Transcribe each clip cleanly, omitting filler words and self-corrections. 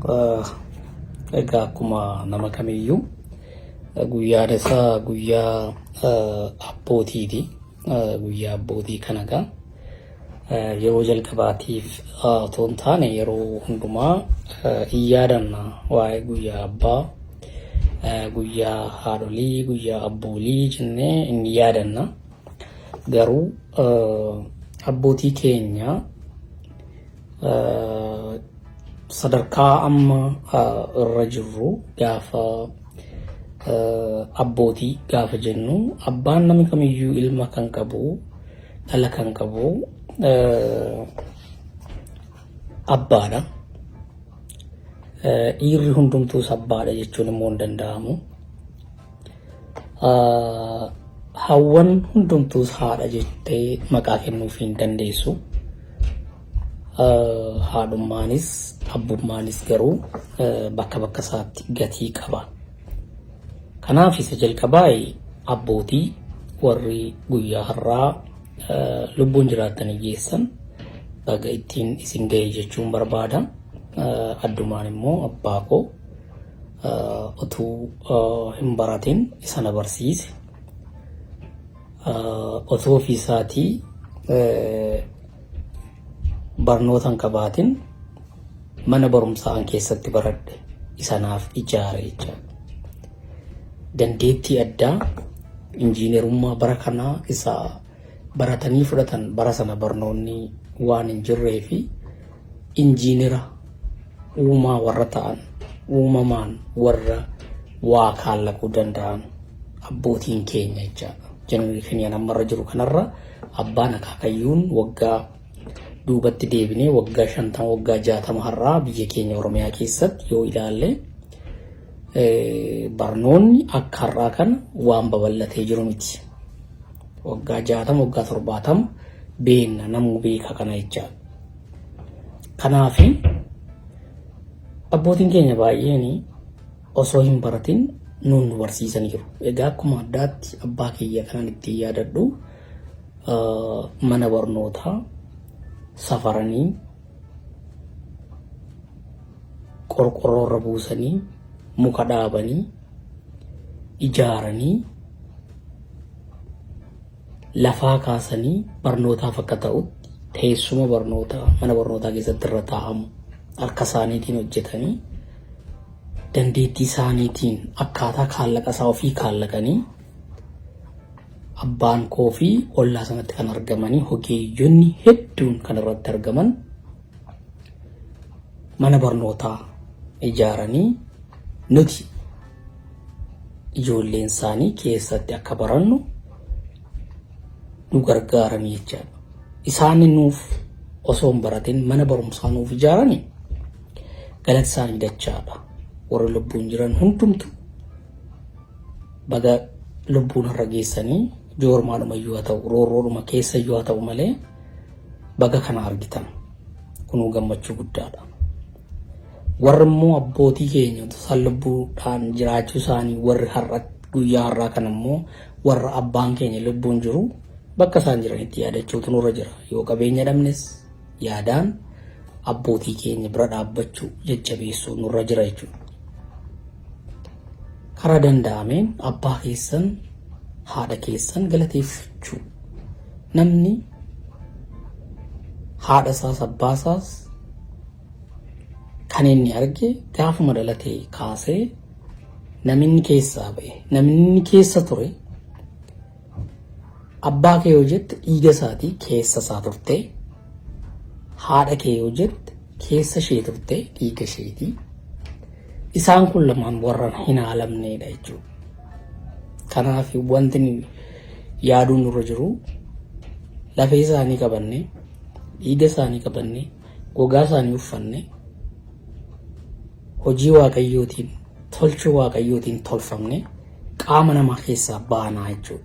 Egaa akkuma nama kamiyyuu guyyaan isaa guyyaa abbootiiti. Guyyaa abbootii kana egaa yeroo jalqabaatiif otoo hin taane yeroo hundumaa hin yaadanna waa'ee guyyaa abbaa, guyyaa haadholii, guyyaa abboolii jennee hin yaadanna. Garuu abbootii keenya sadarkaa amma irra jirru gaafa abbootii gaafa jennu abbaan namni kamiyyuu ilma kan qabu dhala kan qabu abbaadha. Dhiirri hundumtuus abbaadha jechuun immoo hin danda'amu. Hawwan hundumtuus haadha jettee maqaa kennuufii hin dandeessu. Haadhummaanis abbummaanis garuu bakka bakka isaatti gatii qaba. Kanaaf isa jalqabaa abbootii warri guyyaa har'aa lubbuun jiraattanii geessan baga ittiin isin ga'e jechuun barbaada. Addumaan immoo abbaa koo utuu hin baratin isa na barsiise. Utuu ofii isaatii barnoota hin qabaatin mana barumsaa an keessatti baradhe isa naaf ijaare jechaadha. Dandeettii addaa injiinerummaa bara kanaa isa baratanii fudhatan bara sana barnoonni waan hin jirree fi injiinera uumaa warra ta'an uumamaan warra waa kaallaquu danda'an abbootiin keenya jechaadha. Jenereeshinii ammarra jiru kanarra abbaan akaakayyuun waggaa duubatti deebinee waggaa 50 waggaa 60 har'aa biyya keenya Oromiyaa keessatti yoo ilaalle barnoonni akka har'aa kana waan babal'atee jiru miti. Waggaa 60 waggaa 70 beenna namuu beeka kana jechaadha. Kanaaf abbootiin keenya baay'een osoo hin baratin nuun nu barsiisaniiru. Egaa akkuma addaatti abbaa kiyya kanan ittiin yaadadhu mana barnootaa safaranii qorqorroo irra buusanii muka dhaabanii ijaaranii lafaa kaasanii barnootaaf akka ta'utti teessuma barnootaa mana barnootaa keessatti irra taa'amu harka isaaniitiin hojjetanii dandeettii isaaniitiin akkaataa kaallaqa isaa ofii kaallaqanii abbaan koo fi ollaa sanatti kan argamanii hogeeyyonni hedduun kan irratti argaman mana barnootaa ijaaranii nuti ijoolleen isaanii keessatti akka barannu nu gargaaranii jechaadha. Isaan nuuf osoo hin baratin mana barumsaa nuuf ijaaranii galati isaanii dachaadha. Warri lubbuun jiran hundumtu baga lubbuun har'a geessanii joormaadhuma iyyuu haa ta'u roorroodhuma keessa iyyuu haa ta'u malee baga kana argitan kunuu gammachuu guddaadha. Warri immoo abbootii keenya utuu isaan lubbuudhaan jiraachuu isaanii warri har'a guyyaa har'aa kana immoo warra abbaan keenya lubbuun jiru bakka isaan jiranitti yaadachuutu nurra jira. Yoo qabeenya dhabnes yaadaan abbootii keenya bira dhaabbachuu jajjabeessuu nurra jira jechuudha. Karaa danda'ameen abbaa keessan haadha keessan galateeffachuu. Namni haadha isaas abbaa isaas kan inni arge gaafuma dhalate kaasee namni keessaa ba'e namni keessa ture abbaa kee yoo jette dhiiga isaatii keessa isaa turte haadha kee yoo jette keessa ishee turte dhiiga isheetii isaan kun lamaan warra hin haalamneedha jechuudha. Kanaaf wanti yaaduun nurra jiru lafee isaanii qabannee dhiiga isaanii qabannee gogaa isaanii uffanne hojii waaqayyootiin tolchuu waaqayyootiin tolfamne qaama namaa keessaa baanaa jechuudha.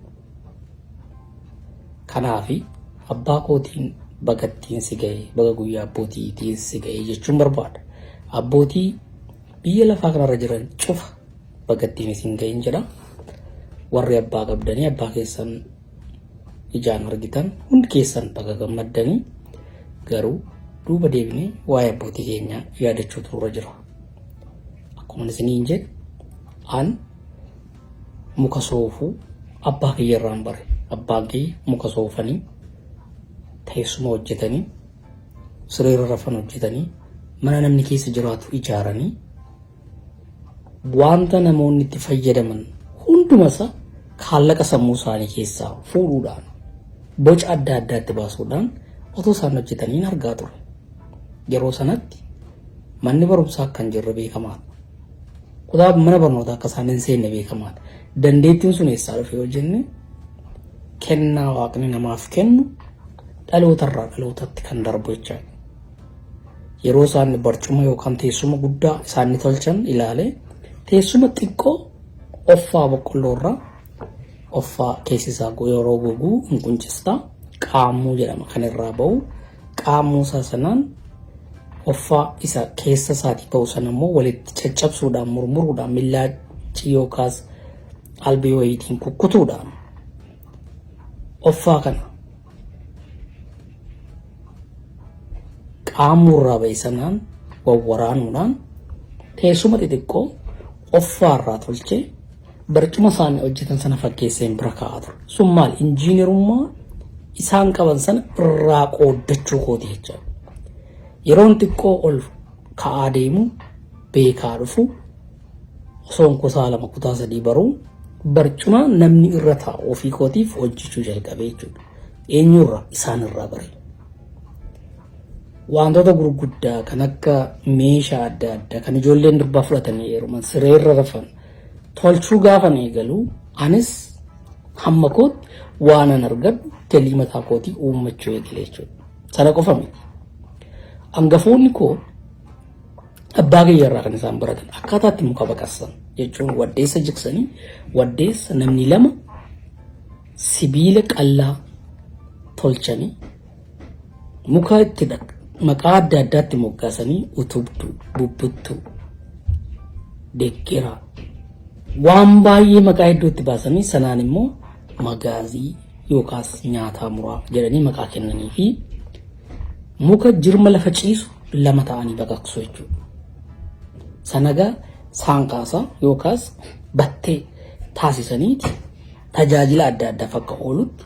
Kanaaf abbaa kootiin bagattiin si ga'e baga guyyaa abbootiitiin si ga'e jechuun barbaada. Abbootii biyya lafaa kanarra jiran cufa bagattiin isin ga'in jedha. Warri abbaa qabdanii abbaa keessan ijaan argitan hundi keessan baga gammaddanii garuu duuba deebinee waa'ee abbootii keenyaa yaadachuutu nurra jira. Akkuma isiniin jedhe an muka soofuu abbaa kiyya irraan bare. Abbaan kiyya muka soofanii teessuma hojjetanii sireerra rafan hojjetanii mana namni keessa jiraatu ijaaranii wanta namoonni itti fayyadaman hundumasa kaallaqa sammuu isaanii keessaa fuudhuudhaan boca adda addaatti baasuudhaan otoo isaan hojjetanii argaa ture. Yeroo sanatti manni barumsaa akka hin jirre beekamaadha. Kutaa mana barnootaa akka isaan hin seenne beekamaadha. Dandeettiin sun eessaa dhufe yoo jenne kennaa waaqni namaaf kennu dhalootarraa dhalootatti kan darbu jechaadha. Yeroo isaan barcuma yookaan teessuma guddaa isaan ni tolchan ilaale teessuma xiqqoo offaa boqqolloo irraa offaa keessi isaa yeroo goguu hin quncista qaammuu jedhama kan irraa ba'u qaammuu isaa sanaan offaa isa keessa isaatii ba'u sana immoo walitti caccabsuudhaan murmuruudhaan millaacii yookaas albee wayiitiin kukkutuudhaan offaa kana qaammuu irraa ba'e sanaan wawwaraanuudhaan teessuma xixiqqoo offaa irraa tolchee barcuma isaan hojjetan sana fakkeesseen bira kaa'aa ture. Sun maal injiinarummaa isaan qaban sana irraa qooddachuu kooti jechaadha. Yeroon xiqqoo ol ka'aa deemu beekaa dhufu osoon kutaa lama kutaa sadii baruu barcuma namni irra taa'u ofii kootiif hojjechuu jalqabe jechuudha. Eenyurra isaan irraa bare. Wantoota gurguddaa kan akka meeshaa adda addaa kan ijoolleen durbaa fudhatanii heeruman sireerra rafan tolchuu gaafan eegalu anis hamma kootti waanan argadhu galii mataa kootii uummachuu eegale jechuudha. Sana qofa miti. Hangafoonni koo abbaa kiyya irraa kan isaan baratan akkaataa itti muka baqassan jechuun waddeessa jigsanii waddeessa namni lama sibiila qallaa tolchanii muka itti maqaa adda addaatti moggaasanii utubduu, bubbuttuu, deggeraa waan baay'ee maqaa hedduutti baasanii sanaan immoo magaazii yookaas nyaataa muraa jedhanii maqaa kennanii fi muka jirma lafa ciisu lama ta'anii baqaqsu jechuudha. Sanagaa saanqaasaa yookaas battee taasisaniiti tajaajila adda addaaf akka oolutti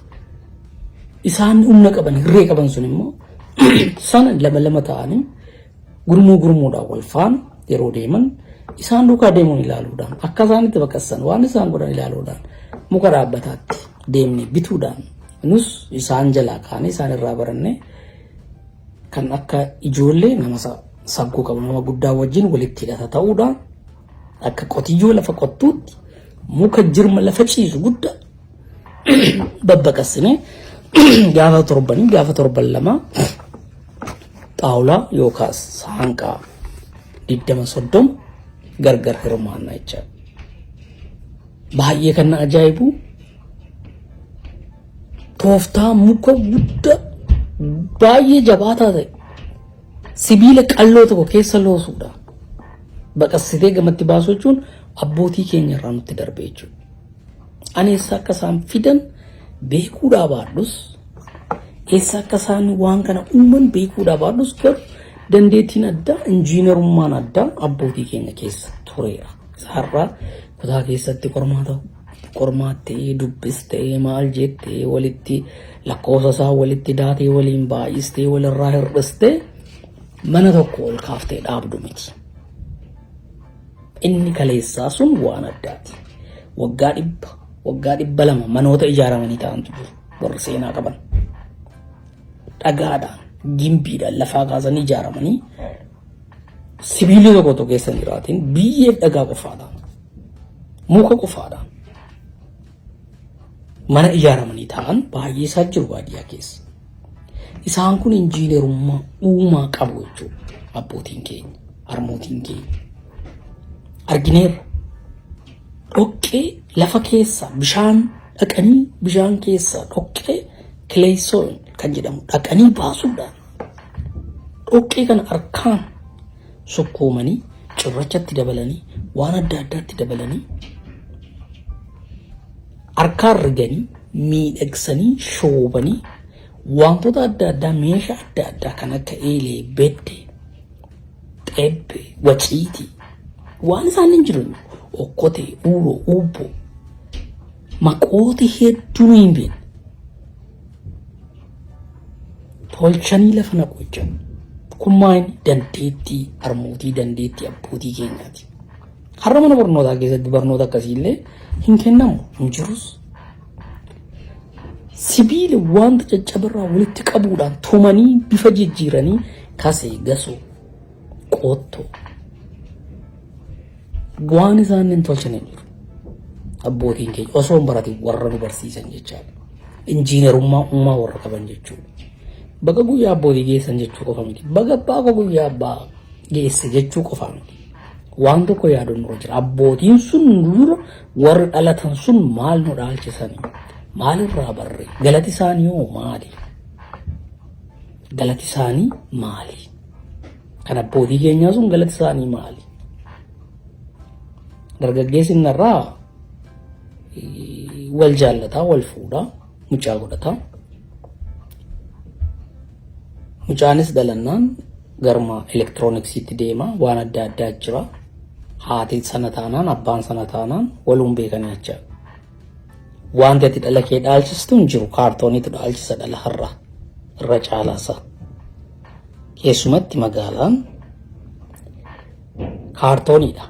isaan humna qaban hirree qaban sun immoo sana lama lama ta'anii gurmuu gurmuudhaan wal faana yeroo deeman isaan duukaa deemuun ilaaluudhaan akka isaan itti baqassan waan isaan godhan ilaaluudhaan muka dhaabbataatti deemne bituudhaan nus isaan jalaa kaanee isaan irraa baranne kan akka ijoollee nama sagguu qabu nama guddaa wajjin walitti hidhata ta'uudhaan akka qotiyyoo lafa qottuutti muka jirma lafa ciisu guddaa babbaqassinee gaafa torbanii gaafa torban lama xaawulaa yookaas saanqaa 20 30 gargar hirmaannaa jechaadha. Baay'ee kan na ajaa'ibu tooftaa muka guddaa baay'ee jabaataa ta'e sibiila qalloo tokko keessa loosuudha. Baqassitee gamatti baasuu jechuun abbootii keenya irraa nutti darbe jechuudha. Ani eessa akka isaan fidan beekuudhaa baadhus eessa akka isaan waan kana uuman beekuudhaa baadhus garuu dandeettiin addaa injiinarummaan addaa abbootii keenya keessa tureera. Har'a kutaa keessatti qormaata qormaattee dubbistee maal jettee walitti lakkoofsa isaa walitti daatee waliin baay'istee walirraa hir'istee mana tokko ol kaaftee dhaabdu miti. Inni kaleessaa sun waan addaati. Waggaa 100, waggaa 200 manoota ijaaramanii ta'antu jiru. Warri seenaa qaban. Dhagaadhaan, gimbiidhaan lafaa kaasanii ijaaramanii sibiilli tokko tokko keessa hin jiraatin biyyeef dhagaa qofaadhaan, muka qofaadhaan mana ijaaramanii ta'an baay'ee isaa jiru baadiyyaa keessa. Isaan kun injiinerummaa uumaa qabu jechuudha. Abbootiin keenya, harmootiin keenya. Argineerra. Dhoqqee lafa keessa bishaan dhaqanii bishaan keessa dhoqqee kileessoon kan jedhamu dhaqanii baasuudhaan dhoqqee kana harkaan sukkuumanii cirrachatti dabalanii waan adda addaatti dabalanii harkaan riganii miidhagsanii shoobanii wantoota adda addaa meeshaa adda addaa kan akka eelee, beddee, xebbee, waciitii Waan isaan hin jiru okkotee, uuroo, uubboo maqoota hedduu hin beekne. Tolchanii lafa naqu jechuudha. Kun maal dandeettii harmootii dandeettii abbootii keenyaati. Har'a mana barnootaa keessatti barnoota akkasii illee hin kennamu hin jirus. Sibiila wanta caccabarraa walitti qabuudhaan tumanii bifa jijjiiranii kasee gasoo qoottoo waan isaan hin tolchan hin jiru. Abbootiin keenya osoo hin baratin warra nu barsiisan jechaadha. Injiinarummaa uumaa warra qaban jechuudha. Baga guyyaa abbootii geessan jechuu qofa miti. Baga abbaa koo guyyaa abbaa geesse jechuu qofa miti. Waan tokko yaaduun nurra jira. Abbootiin sun dura warri dhalatan sun maal nu dhaalchisanii? Maalirraa barre? Galati isaanii hoo maali? Galati isaanii maali? Kan abbootii keenyaa sun galati isaanii maali? Dargaggeessi innarraa wal jaallataa, wal fuudhaa, mucaa godhataa. Mucaanis dhalannaan garma elektirooniksiitti deema waan adda addaa jira. Haati sana taanaan abbaan sana taanaan waluun beekanii jecha. Wanti ati dhala kee dhaalchistu hin jiru kaartooniitu dhaalchisa dhala har'a irra caalaasa. Keessumatti magaalaan kaartooniidha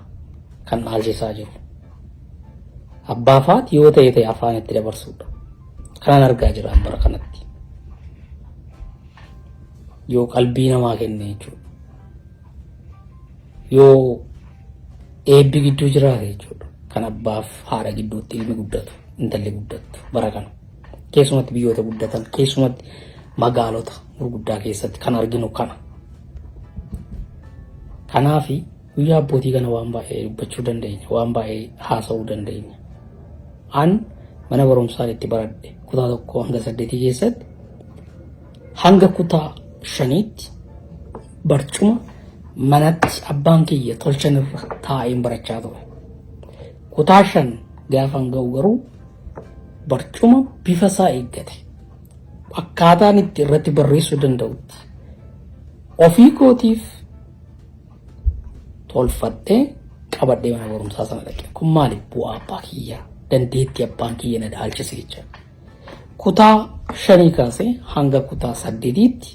kan dhaalchisaa jiru. Abbaa faati yoo ta'e ta'e afaan itti dabarsuudha. Kanan argaa jira bara kanatti. Yoo qalbii namaa kenne jechuudha. Yoo eebbi gidduu jiraate jechuudha. Kan abbaaf haadha gidduutti ilmi guddatu, intalli guddattu bara kana. Keessumatti biyyoota guddatan, keessumatti magaalota gurguddaa keessatti kan arginu kana. Kanaafi guyyaa abbootii kana waan baay'ee dubbachuu dandeenya, waan baay'ee haasa'uu dandeenya. An mana barumsaan itti baradhe kutaa 1 hanga 8 keessatti hanga kutaa 5tti barcuma manatti abbaan kiyya tolchan irra taa'een barachaa ture. Kutaa 5 gaafan ga'u garuu barcuma bifa isaa eeggate akkaataan itti irratti barreessuu danda'utti ofii kootiif tolfadhee qabadhee mana barumsaa sana dhaqe. Kun maali? Bu'aa abbaa kiyyaa. Dandeettii abbaan kiyya na dhaalchise jechuudha. Kutaa 5 kaasee hanga kutaa 8tti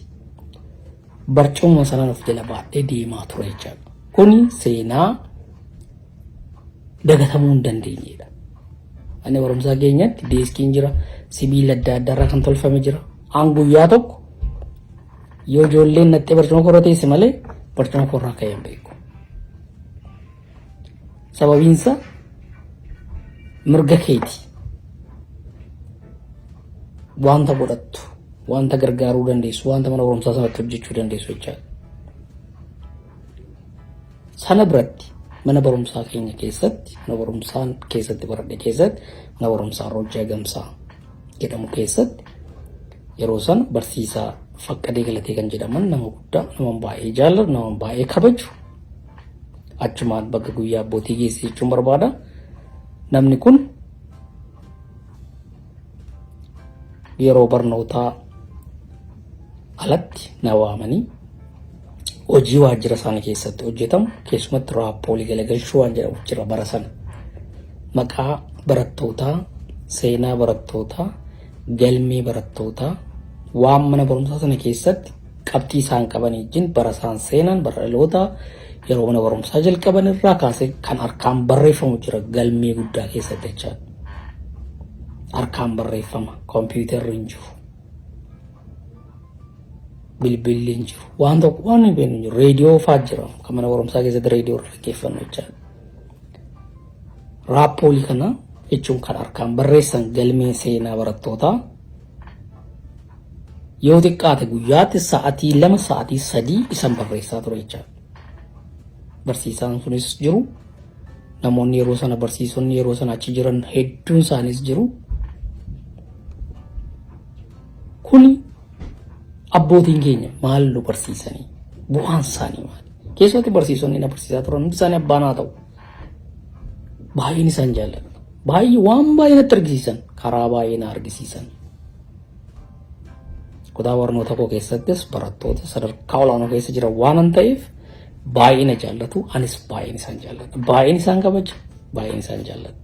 barcuma sanaan of jala baadhee deemaa ture jechuudha. Kuni seenaa dagatamuu hin dandeenyedha. Mana barumsaa keenyatti deeskiin jira, sibiila adda addaarraa kan tolfame jira. An guyyaa tokko yoo ijoolleen nattee barcuma korra teesse malee barcuma korraa ka'ee hin beeku. Sababiinsa mirga keeti. Wanta godhattu, wanta gargaaruu dandeessu, wanta mana barumsaa sanatti hojjechuu dandeessu jechaadha. Sana biratti mana barumsaa keenya keessatti, mana barumsaan keessatti baradhe keessatti, mana barumsaa Roojjaa Gamsaa jedhamu keessatti yeroo sana barsiisaa Faqqadee Galatee kan jedhaman nama guddaa, nama baay'ee jaallatu, nama baay'ee kabaju achumaan bakka guyyaa abbootii geesse jechuun barbaada. Namni kun yeroo barnootaa alatti na waamanii hojii waajjira isaanii keessatti hojjetamu keessumatti raappoolii galagalchuu waan jedhamu jira bara sana. Maqaa barattootaa, seenaa barattootaa, galmee barattootaa waan mana barumsaa sana keessatti qabxii isaan qaban wajjin bara isaan seenan bara dhalootaa yeroo mana barumsaa jalqaban irraa kaasee kan harkaan barreeffamu jira galmee guddaa keessatti jechaadha. Harkaan barreeffama kompiitarri hin jiru. Bilbilli hin jiru. Waan tokko waan hin beeknu hin jiru. Reediyoo fa'aa jira. Kan mana barumsaa keessatti reediyoo irra dhaggeeffannu jechaadha. Raappoolii kana jechuun kan harkaan barreessan galmee seenaa barattootaa yoo xiqqaate guyyaatti sa'atii 2 sa'atii 3 isan barreessaa ture jechaadha. Barsiisaan sunis jiru. Namoonni yeroo sana barsiisonni yeroo sana achi jiran hedduun isaaniis jiru. Kuni abbootiin keenya maal nu barsiisanii? Bu'aan isaanii maali? Keessumatti barsiisonni na barsiisaa turan hundi isaanii abbaan haa ta'u. Baay'een isaan jaalladha. Baay'ee waan baay'ee natti argisiisan. Karaa baay'ee na argisiisan. Kutaa barnoota koo keessattis barattoota sadarkaa olaanoo keessa jiran waanan ta'eef Baay'ee na jaallatu, anis baay'een isaan jaalladha. Baay'een isaan kabaja, baay'een isaan jaalladha.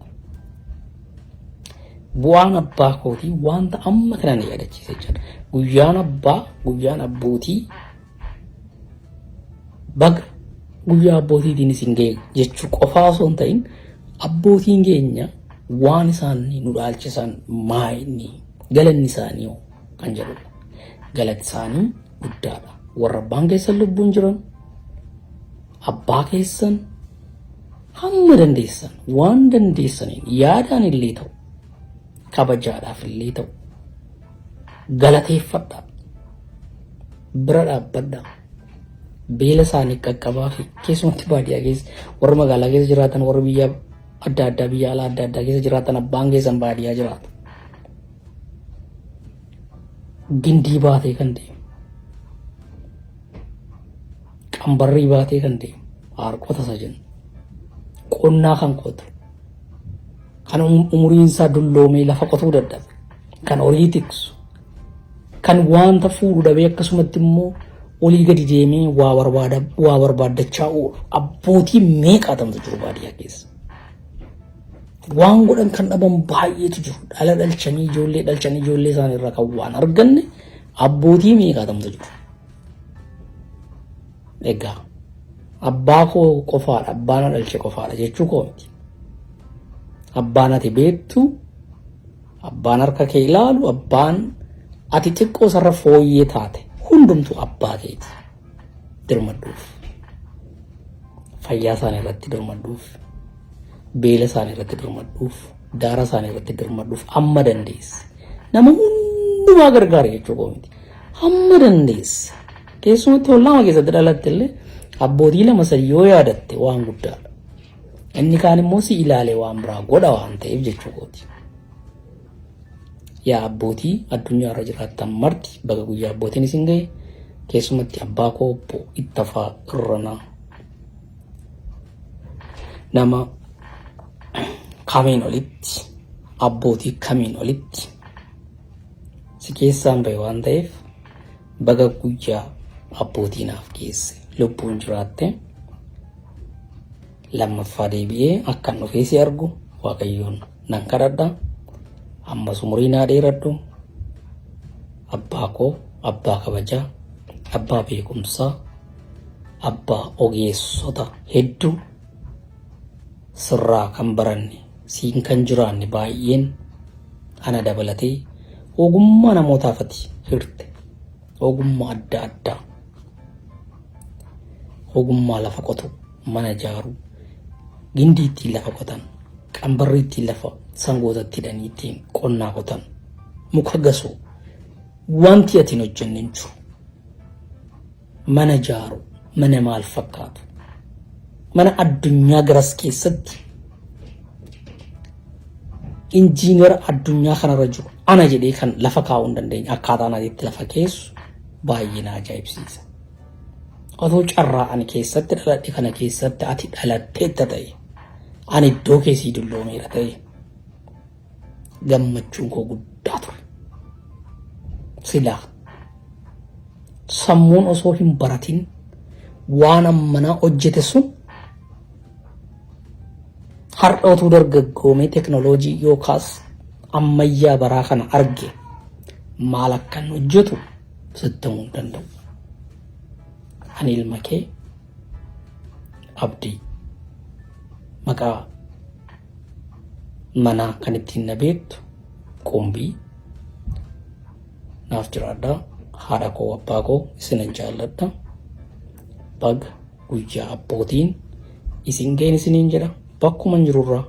Bu'aan abbaa kootii wanta amma kana na yaadachiise jechuudha. Guyyaan abbaa, guyyaan abbootii baga guyyaa abbootiitiin isin ga'e jechuu qofaa osoo hin ta'in abbootiin keenya waan isaan nu dhaalchisan maayini galanni isaanii hoo kan jedhudha. Galati isaanii guddaadha. Warra abbaan keessan lubbuun jiran abbaa keessan hamma dandeessan waan dandeessaniin yaadaan illee ta'u kabajaadhaaf illee ta'u galateeffadhaa. Bira dhaabbadhaa. Beela isaanii qaqqabaa fi keessumatti baadiyyaa keessa warra magaalaa keessa jiraatan warra biyya adda addaa biyya alaa adda addaa keessa jiraatan abbaan keessan baadiyyaa jiraatu. Gindii baatee kan deemu. Qambarrii baatee kan deemu. Haarqota isa jennu. Qonnaa kan qotu. Kan umuriin isaa dulloomee lafa qotuu dadhabe. Kan horii tiksu. Kan wanta fuudhu dhabee akkasumatti immoo olii gadi deemee waa barbaada waa barbaaddachaa oolu. Abbootii meeqaatamtu jiru baadiyyaa keessa. Waan godhan kan dhaban baay'eetu jiru. Dhala dhalchanii ijoollee dhalchanii ijoollee isaanii irraa kan waan arganne abbootii meeqaatamtu jiru. Egaa abbaa koo qofaadha abbaa na dhalche qofaadha jechuu koo miti. Abbaan ati beektu abbaan harka kee ilaalu abbaan ati xiqqoo sarara fooyyee taate hundumtu abbaa keeti. Dirmadhuuf. Fayyaa isaanii irratti dirmadhuuf. Beela isaanii irratti dirmadhuuf. Daara isaanii irratti dirmadhuuf amma dandeesse. Nama hundumaa gargaara jechuu koo miti. Hamma dandeesse. Keessumatti hollaama keessatti dhalatte illee abbootii lama sadi yoo yaadatte waan guddaadha. Inni kaan immoo si ilaalee waan biraa godha waan ta'eef jechuu kooti. Yaa abbootii addunyaa irra jiraattan marti baga guyyaa abbootiin isin ga'e keessumatti abbaa koo obbo Ittafaa Irranaa nama kamiin olitti abbootii kamiin olitti si keessaan ba'e waan ta'eef baga guyyaa abbootii naaf geesse lubbuun jiraatte lammaffaa deebi'ee akkan dhufee si argu waaqayyoon nan kadhadha. Ammas umurii naa dheeradhu. Abbaa koo abbaa kabajaa abbaa beekumsaa abbaa ogeessota hedduu sirraa kan baranne siin kan jiraanne baay'een ana dabalatee ogummaa namootaaf ati hirte ogummaa adda addaa ogummaa lafa qotu mana ijaaruu gindii ittiin lafa qotan qambarrii ittiin lafa sangootatti hidhanii ittiin qonnaa qotan muka gasuu wanti ati hin hojjenne hin jiru. Mana ijaaru mana maal fakkaatu mana addunyaa garas keessatti injiinara addunyaa kanarra jiru ana jedhee kan lafa kaa'uu hin dandeenye akkaataan ati itti lafa keessu baay'ee na ajaa'ibsiisa. Otoo carraa ani keessatti dhaladhe kana keessatti ati dhalatteetta ta'e ani iddoo keessii dulloomeera ta'e gammachuun koo guddaa ture. Silaa sammuun osoo hin baratin waan ammanaa hojjete sun har'a utuu dargaggoomee teknooloojii yookaas ammayyaa baraa kana arge maal akkan hojjetu sitti himuu hin danda'u. Ani ilma kee Abdii maqaa manaa kan ittiin na beektu qumbii naaf jiraadha. Haadha koo abbaa koo isinan jaalladha. Baga guyyaa abbootiin isin ga'een isiniin jedha. Bakkuma jirurraa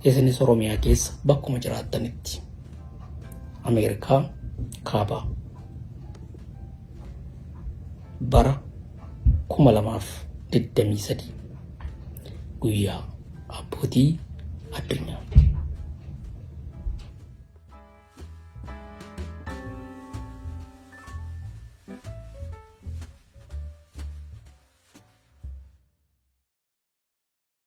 isinis Oromiyaa keessa bakkuma jiraattanitti. Ameerikaa kaabaa bara 2023 guyyaa abbootii addunyaa.